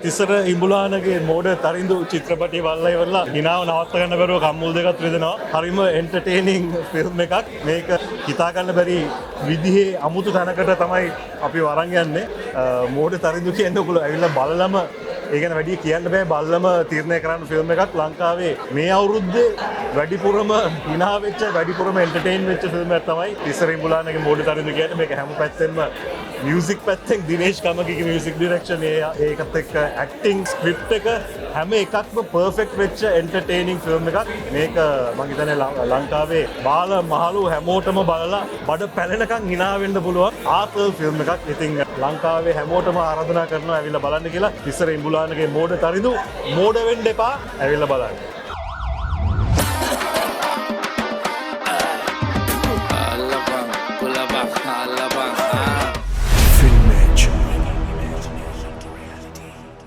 තිසර ඉඹුලානගේ මෝඩ තරිඳු චිත්‍රපටිය බලලා ඉවරලා හිනාව නවත්ත ගන්න බැරුව කම්මුල් දෙකක් රිදෙනවා. හරිම එන්ටර්ටේනින් ෆිල්ම් එකක්. මේක හිතා ගන්න බැරි විදිහේ අමුතු තැනකට තමයි අපි වරන් යන්නේ. මෝඩ තරිඳු කියන්නේ ඔයගොල්ලෝ ඇවිල්ලා බලලම ඒ ගැන වැඩි කියන්න බෑ, බලලම තීරණය කරන්න ෆිල්ම් එකක්. ලංකාවේ මේ අවුරුද්දේ වැඩිපුරම හිනා වෙච්ච, වැඩිපුරම එන්ටර්ටේන් වෙච්ච ෆිල්ම් එකක් තමයි තිසර ඉඹුලානගේ මෝඩ තරිඳු කියන්නේ. මේක හැම පැත්තෙම, මියුසික් පැත්තෙන් දිනේෂ් කමගේගේ මියුසික් ඩිරෙක්ෂන්, ඒකත් එක්ක ඇක්ටිං, ස්ක්‍රිප්ට් එක, හැම එකක්ම පර්ෆෙක්ට් වෙච්ච එන්ටර්ටේනින් ෆිල්ම් එකක්. මේක මං හිතන්නේ ලංකාවේ බාල මහලු හැමෝටම බලලා බඩ පැලෙනකන් හිනා වෙන්න පුළුවන් ආතල් ෆිල්ම් එකක්. ඉතින් ලංකාවේ හැමෝටම ආරාධනා කරනවා ඇවිල්ලා බලන්න කියලා තිසර ඉඹුලානගේ මෝඩ තරිඳු. මෝඩ වෙන්න එපා, ඇවිල්ලා බලන්න.